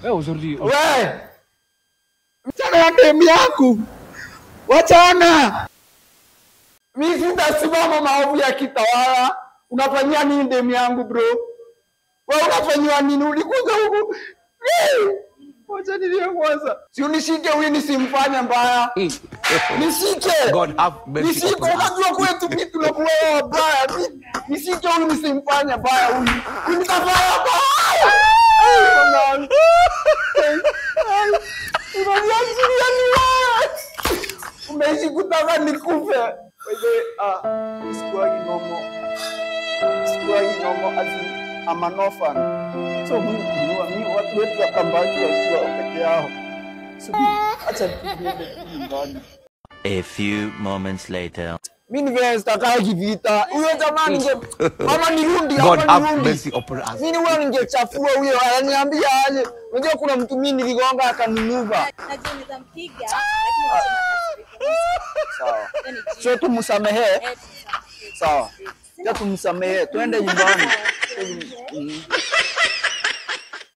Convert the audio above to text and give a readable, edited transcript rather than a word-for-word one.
Aujourd'hui. Ouais. Mchana demu yangu. Wachana. Mimi sitasimama maovu ya kitawala. Unafanyia nini demu yangu bro? Wewe unafanyia nini? Ulikuja huku. Wacha nilie kwanza. Si unishike huyu nisimfanye mbaya. Nishike. God have mercy. Nishike, unajua kwetu mimi tunakuwa wabaya. Nishike huyu nisimfanye mbaya huyu. Huyu nitafanya mbaya. Umeishi kutaka nikufe. Sikuwagi nomo. Sikuwagi nomo as in I'm an orphan. So mimi watu wetu wakambaki wakiwa peke yao. So acha niende nyumbani. A few moments later. Mimi ni sitaki vita. Huyo jamaa ninge mama nirudi God hapa have nirudi. mercy upon us. Mimi huyo ningechafua huyo ananiambia aje. Unajua kuna mtu mimi niligonga akaninuva. Najua unaweza mpiga lakini wacha makasiriko. Sawa. Hiyo ni So jibu. tumsamehe. Eh, tumsamehe. Sawa. Ya tumsamehe. Twende nyumbani.